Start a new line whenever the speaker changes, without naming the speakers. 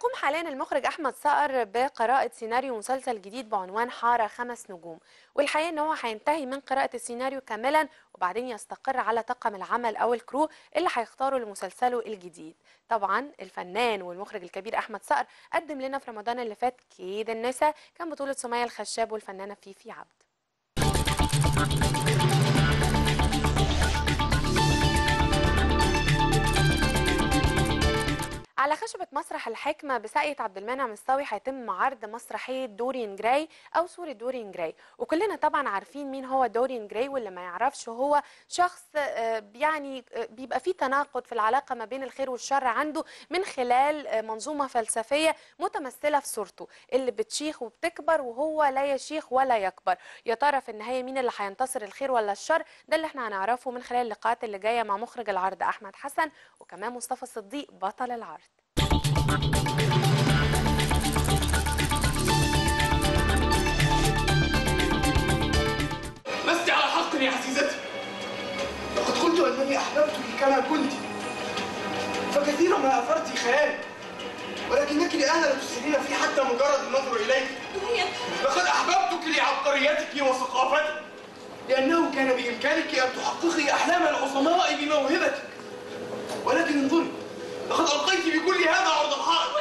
بيقوم حاليا المخرج أحمد صقر بقراءة سيناريو مسلسل جديد بعنوان حارة 5 نجوم، والحقيقة إن هو هينتهي من قراءة السيناريو كاملا وبعدين يستقر على طاقم العمل أو ال crew اللي هيختاره لمسلسله الجديد. طبعا الفنان والمخرج الكبير أحمد صقر قدم لنا في رمضان اللي فات كيد النساء، كان بطولة سمية الخشاب والفنانة فيفي عبد. على خشبة مسرح الحكمة بساقية عبد المنعم الصاوي هيتم عرض مسرحية دوريان جراي أو صورة دوريان جراي، وكلنا طبعا عارفين مين هو دوريان جراي، واللي ما يعرفش هو شخص يعني بيبقى فيه تناقض في العلاقة ما بين الخير والشر عنده من خلال منظومة فلسفية متمثلة في صورته اللي بتشيخ وبتكبر وهو لا يشيخ ولا يكبر. يا ترى في النهاية مين اللي هينتصر، الخير ولا الشر؟ ده اللي احنا هنعرفه من خلال اللقاءات اللي جاية مع مخرج العرض أحمد حسن وكمان مصطفى صديق بطل العرض.
لست على حق يا عزيزتي، لقد قلت أنني أحببتك كما كنت، فكثيرا ما أثرت خيالي، ولكنك الآن لا تسيرين في حتى مجرد النظر إليك. لقد أحببتك لعبقريتك وثقافتك، لأنه كان بإمكانك أن تحققي أحلام العظماء بموهبتك، ولكن انظري، لقد ألقيت بكل هذا عرض الحائط.